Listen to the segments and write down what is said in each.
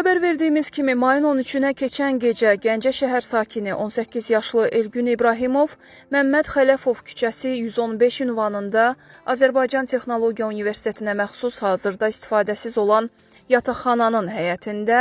Xəbər verdiyimiz kimi mayın 13-nə keçən gecə Gəncə şəhər sakini 18 yaşlı Elgün İbrahimov Məmməd Xələfov küçəsi 115 ünvanında Azərbaycan Texnologiya Universitetinə məxsus hazırda istifadəsiz olan yataqxananın həyətində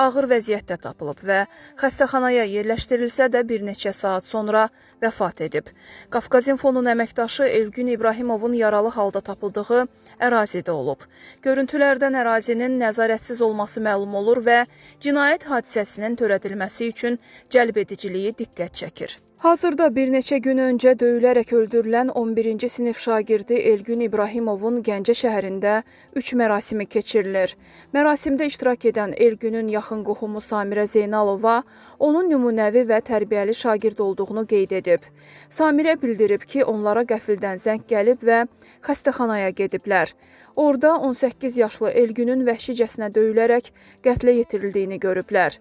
ağır vəziyyətdə tapılıb və xəstəxanaya yerləşdirilsə də bir neçə saat sonra vəfat edib. Qafqazinfonun əməkdaşı Elgün İbrahimovun yaralı halda tapıldığı ərazidə olub. Görüntülərdən ərazinin nəzarətsiz olması məlum olur və cinayət hadisəsinin törədilməsi üçün cəlbediciliyi diqqət çəkir. Hazırda bir neçə gün öncə döyülərək öldürülən 11-ci sinif şagirdi Elgün İbrahimovun Gəncə şəhərində 3 mərasimi keçirilir. Mərasimdə iştirak edən Elgünün yaxın qohumu Samirə Zeynalova onun nümunəvi və tərbiyəli şagird olduğunu qeyd edib. Samirə bildirib ki, onlara qəfildən zəng gəlib və xəstəxanaya gediblər. Orada 18 yaşlı Elgünün vəhşicəsinə döyülərək qətlə yetirildiyini görüblər.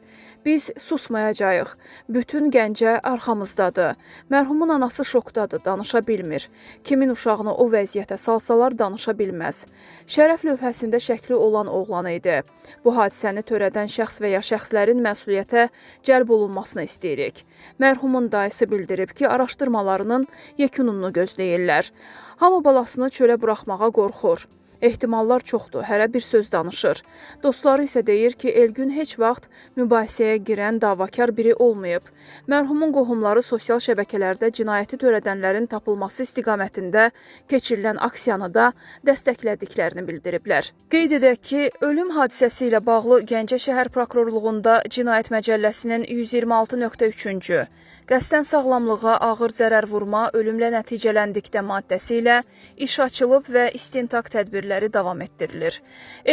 Biz susmayacağıq. Bütün Gəncə arxamızdadır. Mərhumun anası şokdadır, danışa bilmir. Kimin uşağını o vəziyyətə salsalar danışa bilməz. Şərəf lövhəsində şəkli olan oğlan idi. Bu hadisəni törədən şəxs və ya şəxslərin məsuliyyətə cəlb olunmasını istəyirik. Mərhumun dayısı bildirib ki, araşdırmalarının yekununu gözləyirlər. Hamı balasını çölə buraxmağa qorxur. Ehtimallar çoxdur, hərə bir söz danışır. Dostları isə deyir ki, Elgün heç vaxt mübahisəyə girən davakar biri olmayıb. Mərhumun qohumları sosial şəbəkələrdə cinayəti törədənlərin tapılması istiqamətində keçirilən aksiyanı da dəstəklədiklərini bildiriblər. Qeyd edək ki, ölüm hadisəsi ilə bağlı Gəncə şəhər prokurorluğunda Cinayət Məcəlləsinin 126.3-cü qəsdən sağlamlığa ağır zərər vurma, ölümlə nəticələndikdə maddəsi ilə iş açılıb və istintaq tədbirləri davam etdirilir.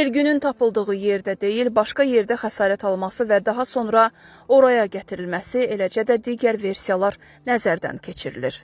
Elgünün tapıldığı yerdə deyil, başqa yerdə xəsarət alması və daha sonra oraya gətirilməsi, eləcə də digər versiyalar nəzərdən keçirilir.